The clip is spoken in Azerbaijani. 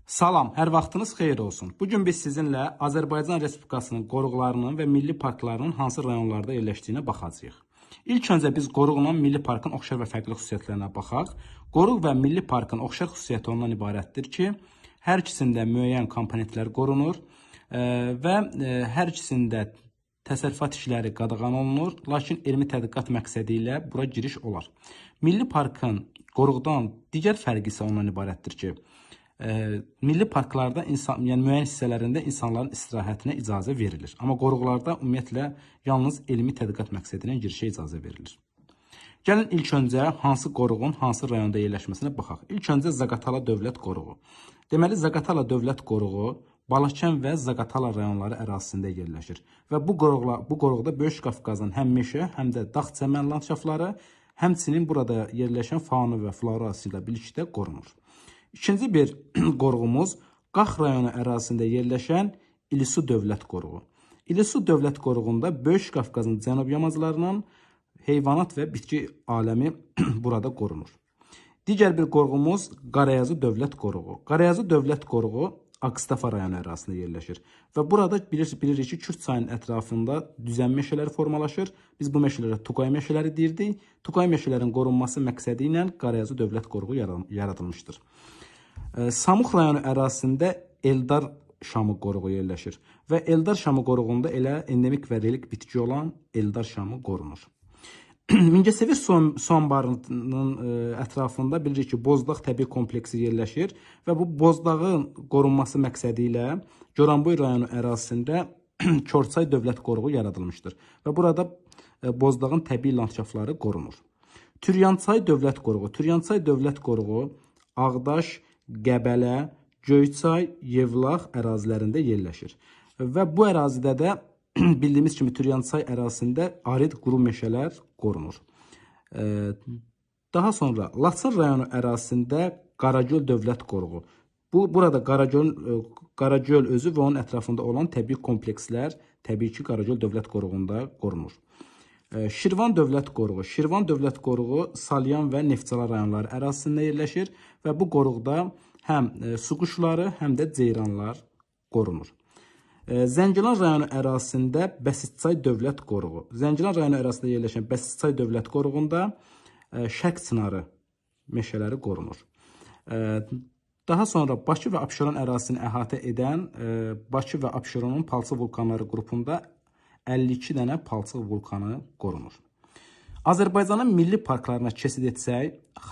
Salam, hər vaxtınız xeyir olsun. Bu gün biz sizinlə Azərbaycan Respublikasının qoruqlarının və milli parklarının hansı rayonlarda yerləşdiyinə baxacağıq. İlk öncə biz qoruqla milli parkın oxşar və fərqli xüsusiyyətlərinə baxaq. Qoruq və milli parkın oxşar xüsusiyyəti ondan ibarətdir ki, hər ikisində müəyyən komponentlər qorunur və hər ikisində təsərrüfat işləri qadağan olunur, lakin elmi tədqiqat məqsədi ilə bura giriş olar. Milli parkın qoruqdan digər fərqi isə ondan ibarətdir ki, milli parklarda insan, yəni müəyyən hissələrində insanların istirahətinə icazə verilir. Amma qoruqlarda ümumiyyətlə yalnız elmi tədqiqat məqsədi ilə girişə icazə verilir. Gəlin ilk öncə hansı qoruğun hansı rayonda yerləşməsinə baxaq. İlk öncə Zaqatala Dövlət Qoruğu. Deməli Zaqatala Dövlət Qoruğu Balakən və Zaqatala rayonları ərazisində yerləşir və bu qoruqda Böyük Qafqazın həm meşə, həm də dağ çəmən landşaftları, həmçinin burada yerləşən fauna və florası ilə birlikdə qorunur. İkinci bir qoruğumuz Qax rayonu ərazisində yerləşən İlisu Dövlət Qoruğu. İlisu Dövlət Qoruğunda Böyük Qafqazın cənub yamaclarından heyvanat və bitki aləmi burada qorunur. Digər bir qoruğumuz Qarayazı Dövlət Qoruğu. Qarayazı Dövlət Qoruğu Ağstafa rayonu ərazisində yerləşir və burada bilirik ki, Kürd çayının ətrafında düzən meşələr formalaşır. Biz bu meşələrə Tuqay meşələri deyirdik. Tuqay meşələrin qorunması məqsədi ilə Qarayazı Dövlət Qoruğu yaradılmışdır. Samux rayonu ərazisində Eldar Şamı qoruğu yerləşir və Eldar Şamı qoruğunda elə endemik və relik bitki olan Eldar Şamı qorunur. Mingəçevir su anbarının ətrafında bilirik ki, Bozdağ təbii kompleksi yerləşir və bu Bozdağın qorunması məqsədi ilə Goranboy rayonu ərazisində Korçay Dövlət Qoruğu yaradılmışdır və burada Bozdağın təbii landşaftları qorunur. Türyançay Dövlət Qoruğu. Türyançay Dövlət Qoruğu Ağdaş, Qəbələ, Göyçay, Yevlax ərazilərində yerləşir və bu ərazidə də bildiyimiz kimi Türyançay ərazisində arid quru meşələr qorunur. Daha sonra Laçın rayonu ərazisində Qaragöl Dövlət Qoruğu. Burada Qaragöl özü və onun ətrafında olan təbii komplekslər təbii ki, Qaragöl Dövlət Qoruğunda qorunur. Şirvan Dövlət Qoruğu. Şirvan Dövlət Qoruğu Salyan və Neftçala rayonları ərazisində yerləşir və bu qoruqda həm su quşları, həm də ceyranlar qorunur. Zəngilan rayonu ərazisində Bəsitçay Dövlət Qoruğu. Zəngilan rayonu ərazisində yerləşən Bəsitçay Dövlət Qoruğunda Şərq Çınarı meşələri qorunur. Daha sonra Bakı və Abşeron ərazisini əhatə edən Bakı və Abşeronun palçıq vulkanları qrupunda 52 dənə palçıq vulkanı qorunur. Azərbaycanın milli parklarına keçid etsək,